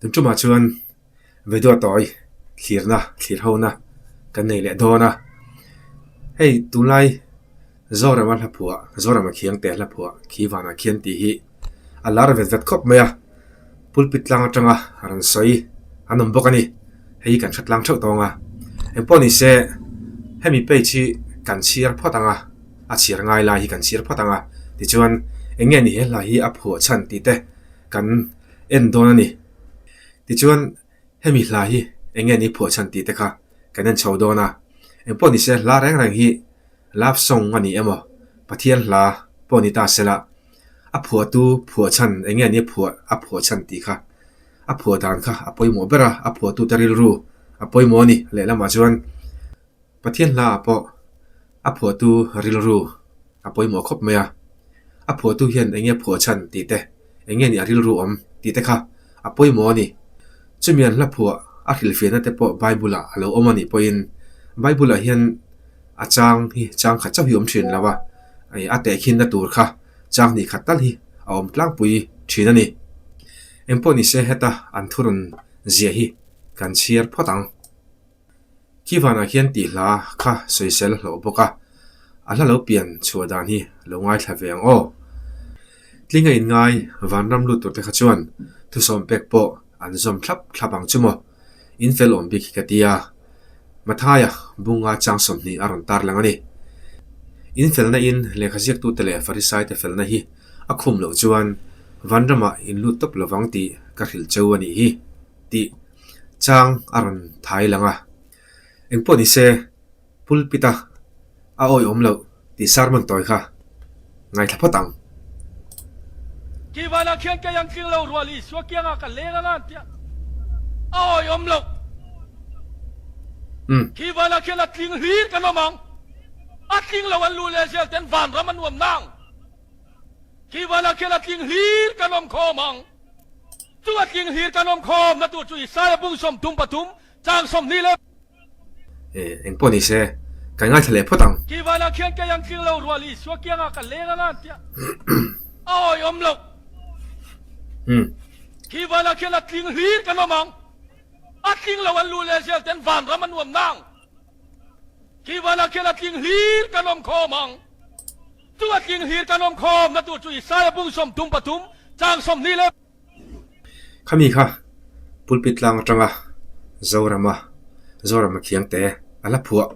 Tun tumah chuan video tawi thlirna thlir hona kan nei leh dawn a. Hei tunlai Zorama hla phuah Zorama khiangte hla phuah khi vanah khian tih hi a lar vet vet khawp mai a. Pulpit tlang atanga rawn sawi an awm bawk a ni. Hei hi kan hre tlang theuh tawng a. Engpawh ni se hemi page hi kan chhiar phawt ang a, a chhiar ngai lai hi kan chhiar phawt ang a. Tichuan eng nge ni he hla hi a phuah chhan tih te kan en dawn a ni. Tichuan hemi hla hi eng nge ni phuah chhan tih te kha kan en chho dawn a. Engpawh ni se hla reng reng hi love song a ni emaw Pathian hla pawh ni ta sela a phuahtu phuah chhan eng nge ni a phuah a phuah chhan tih kha a phuah dan kha a pawimawh ber a, a phuahtute rilru a pawimawh a ni. Lehlamah chuan Pathian hlaah pawh a phuahtu rilru a pawimawh khawp mai a, a phuahtu hian eng nge phuah chhan tih te, eng nge ni a rilru awm tih te kha a pawimawh a ni. Chumi an hla phuah a hrilhfiahna te pawh Bible-ah a lo awm a nih pawhin Bible-ah hian a chang hi chang khat chauh hi awm thin lo a, a tehkhinna tur kha chang hnih khat tal hi a awm tlangpui thin a ni. Engpawh ni se heta an thurawn ziah hi kan chhiar phawt ang. Khi vanah khian tih hla kha sawisel hlawh bawk a, a hla lo pian chhuah dan hi lo ngaithla ve ang aw. Tling a inngai vanram lut tur te kha chuan thusawm pek pawh an zawm thlap thlap ang chu maw? In fel awm bik hi ka ti a, Mathaia bunga chang 20 a rawn tar lang a ni. In felna in lehkha ziaktute leh Farisaite felna hi a khum loh chuan vanramah in lut tawp lovang tih ka hrilh cheu a nih hi tih chang a rawn thai lang a. Engpawh ni se pulpit a a awihawm loh tih sermon tawi kha ngaithla phawt ang. Kivana khian kei ang tling lo rual Isua kiangah ka leng anga an tia a awihawm loh. Kivana khian a tling hlir kan awm ang. A tling lo an lu leh zel ten vanram a nuam nang. Kivana khian a tling hlir kan awm khawm ang. Chu a tling hlir kan awm khawm na tur chu Isaiah bung 33 chang 20 leh. Eng pawh ni se, kan ngaithla leh phawt ang. Kivana khian kei ang tling lo rual Isua kiangah ka leng anga an tia a awihawm loh. Kivana khian a tling hlir kan awm ang. A tling lo an lu leh zel ten vanram a nuam nang. Kivana khian a tling hlir kan awm khawm ang. Chu a tling hlir kan awm khawm na tur chu Isaiah bung 33 chang 20 leh. Khami kha pulpit tlang atanga Zorama Zorama Khiangte a la phuah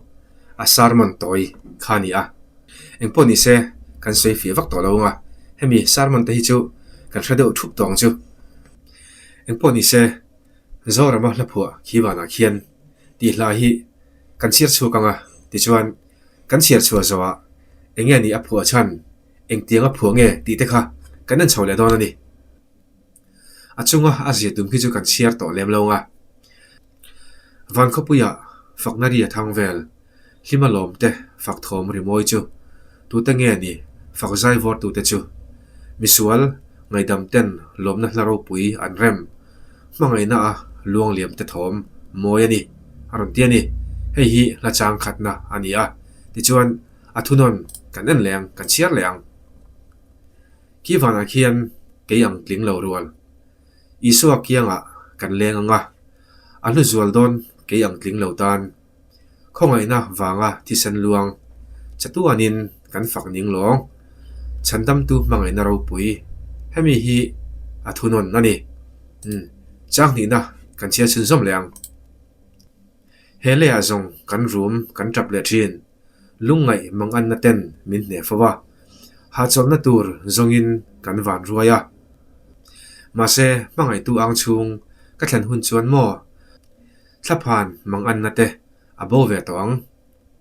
a sermon tawi kha a ni a. Engpawh ni se kan sawi fiah vak tawh lo ang a, hemi sermon te hi chu kan hre deuh thup tawh ang chu. Engpawh ni se Zorama hla phuah khi vanah khian tih hla hi kan chhiar chhuak ang a, tichuan kan chhiar chhuah zawhah eng nge ni a phuah chhan Engtiang a phuah nge tih te kha kan en chho leh dawn a ni. A chunga a zia tum khi chu kan chhiar tawh lem lo nga. Van khawpuiah fakna ri a thang vel, hlima lawm te fak thawm rimawi chu tute nge ni fak zai vawr tute chu. Misual ngaihdam ten lawmna hla ropui an rem, hmangaihna a luangliam te thawm mawi a ni a rawn ti a ni. Hei hi hla chang khatna a ni a, tichuan A thunawn kan en leh ang, kan chhiar leh ang. Khi vanah khian kei ang tling lo rual. Isua kiangah kan leng ang a, a hlu zual dawn kei ang tling lo tan. Khawngaihna vanga thisen luang chatuanin kan fak ning lawng. Chhandamtu hmangaihna ropui hemi hi a thunawn a ni. Umm, chang hnihna kan chhiar chhunzawm leh ang. He leiah zawng kan rum kan tap leh thin. Lungngaih manganna ten min hneh fo a, hahchawlhna tur zawngin kan van ruai a. Mahse, hmangaihtu ang chhung ka thlen hun chuan maw thlaphan manganna te a bo ve tawh ang.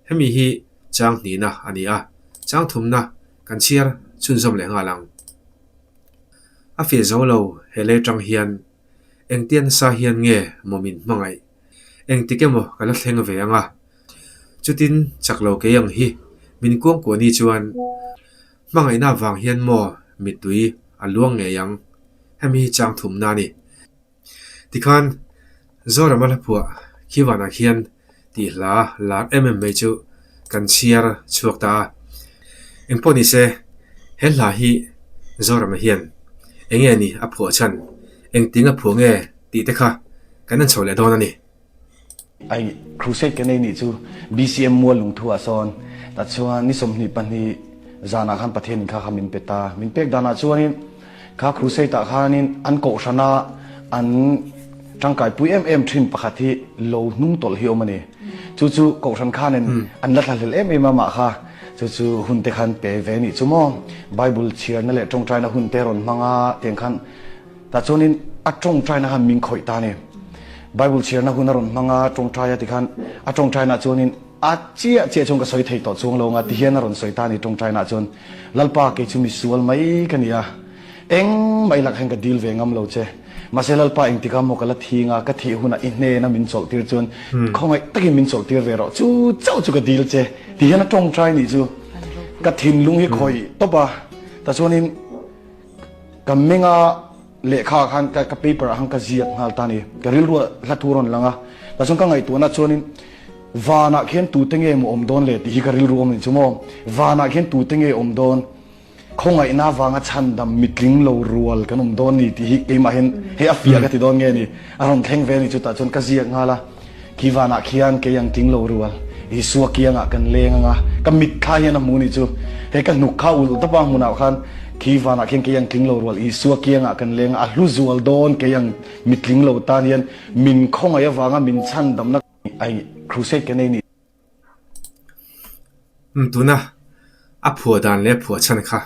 Hemi hi chang hnihna a ni a, chang thumna kan chhiar chhunzawm leh nghal ang. A fiah zo lo he lei tang hian engtia nasa hian nge maw min hmangaih? Engtik emaw ka la thleng ve ang a? Chutin chak lo kei ang hi min kuangkuah ni chuan hmangaihna avang hian maw mittui a luang ngei ang? Hemi hi chang thumna a ni. Tikhan Zorama hla phuah Khivanah khian tih hla lar em em mai chu kan chhiar chhuak ta a. Engpawh ni se he hla hi Zorama hian eng nge ni a phuah chhan? Engting a phuah nge? tih te kha kan en chho leh dawn a ni. Ai crusade ka nei nih chu BCM mual lungthu ah sawn tah chuan ni 22 zanah khan Pathian in kha kha min pe ta. Min pek danah chuanin kha crusade ah khanin an kohhrana an tangkaipui em em thin pakhat hi lo hnung tawlh hi awm a ni. Chu chu kohhran khanin an la thlahlel em em a mah kha chu chu hun te khan pe ve nih chu maw. Bible chhiarna leh tawngtaina hun te rawn hmang a tiang khan Tah chuanin a tawngtaina khan min khawih ta a ni. Bible chhiarna hun a rawn hmang a, tawngtai a tikhan a tawngtainaah chuanin a chiah chiah chuan ka sawi thei tawh chuang lo ang a ti hian a rawn sawi ta a ni tawngtainaah chuan, Lalpa kei chu misual mai ka ni a, engmah i lakah hian ka dil ve ngam lo che. Mahse Lalpa engtikah maw ka la thing a, ka thih hunah i hnena min chawlh tir chuan khawngaih takin min chawlh tir ve rawh, chu chauh chu ka dil che ti hian a tawngtai nih chu ka thinlung hi khawih tawp a. Tah chuanin. Ka menga lehkha ah khan ka paper ah khan ka ziak nghal ta a ni. Ka rilru ah hla thu a rawn lang a. Tah chuan ka ngaihtuahna chuanin vanah khian tute nge maw awm dawn le tih hi ka rilru awm a ni chu maw. Vanah khian tute nge awm dawn, khawngaihna avanga chhandam mitling lo rual kan awm dawn ni tih hi keimah hian hei a fiah ka ti dawn nge ni. A rawn thleng ve a ni chu tah chuan ka ziak nghal a. Khi vanah khian kei ang tling lo rual, Isua kiangah kan leng ang a, ka mitthla hian a hmu ni chu. He ka hnuk kha ulh tawp a hmunah khan khi vanah khian kei ang tling lo rual, Isua kiangah kan leng a, a hlu zual dawn kei ang mitling lo tan hian min khawngaih avanga min chhandamna ai crusade ka nei ni. Umm tuna a phuah dan leh a phuah chhan kha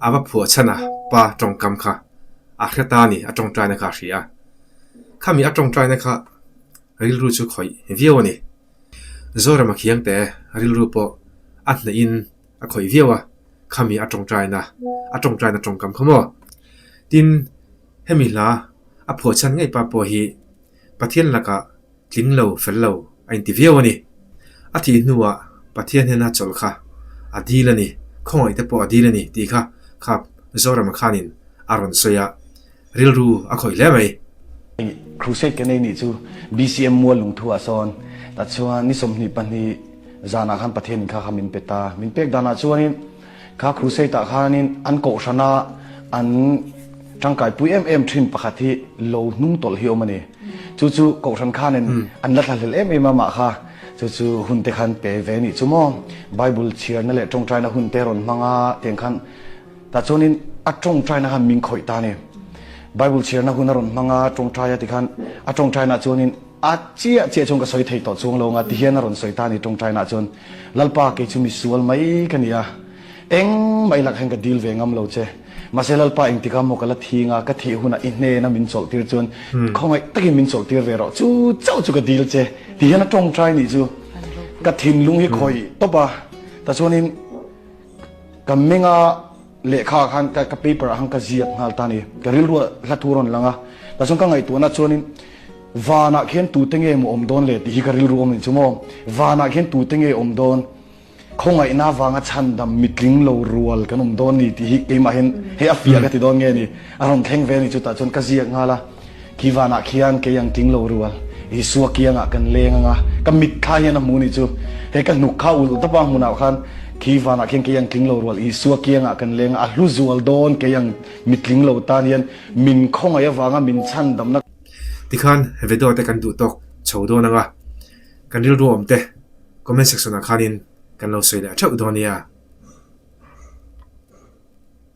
a va phuah chhan a pa tawngkam kha a hre ta a ni a tawngtaina kha a hria a khami a tawngtaina kha rilru chu khawih viau a ni Zorama khiangte rilru pawh a hnehin a khawih viau a khami a tawngtaina a tawngtaina tawngkam kha maw tin hemi hla a phuah chhan ngei pa pawh hi Pathian lakah tling lo fel lo a inti viau a ni. A thih hnuah Pathian hnena chawlh kha a dil a ni, khawngaih te pawh a dil a ni tih kha kha Zorama khanin a rawn sawi a, rilru a khawih hle mai. Crusade ka nei nih chu BCM mual lungthu ah sawn tah chuan ni 22 zanah khan Pathian in kha kha min pe ta. Min pek danah chuanin Kha crusade ah khanin an kohhrana an tangkaipui em em thin pakhat hi lo hnung tawlh hi awm a ni. Chu chu kohhran khanin an la thlahlel em em a mah kha chu chu hun te khan pe ve nih chu maw. Bible chhiarna leh tawngtaina hun te rawn hmang a tiang khan tah chuanin a tawngtaina khan min khawih ta a ni. Bible chhiarna hun a rawn hmang a tawngtai a tikhan a tawngtaina chuanin A chiah chiah chuan ka sawi thei tawh chuang lo ang a, tihian a rawn sawi ta a ni tawngtainaah chuan, Lalpa kei chu misual mai ka ni a, engmah i lakah hian ka dil ve ngam lo che. Mahse Lalpa engtikah maw ka la thing a, ka thih hunah i hnena min chawlh tir chuan khawngaih takin min chawlh tir ve rawh, chu chauh chu ka dil che, tihian a tawngtai nih chu ka thinlung hi khawih tawp a, tah chuanin ka menga Lehkha ah khan ka paper ah khan ka ziak nghal ta a ni. Ka rilru ah hla thu a rawn lang a. Tah chuan ka ngaihtuahna chuanin vanah khian tute nge maw awm dawn le tih hi ka rilru awm a ni chu maw. Vanah khian tute nge awm dawn, khawngaihna avanga chhandam mitling lo rual kan awm dawn ni tih hi keimah hian hei a fiah ka ti dawn nge ni. A rawn thleng ve a ni chu tah chuan ka ziak nghal a. Khi vanah khian kei ang tling lo rual, Isua kiangah kan leng ang a, ka mitthla hian a hmu nih chu. He ka hnuk kha ulh tawp a hmunah khan khi vanah khian kei ang tling lo rual, Isua kiangah kan leng a, a hlu zual dawn kei ang mitling lo tan hian min khawngaih avanga min chhandamna. Tikhan video te kan duh tawk chho dawn ang a, kan rilru awm te comment section ah khanin kan lo sawi leh theuh dawn nia.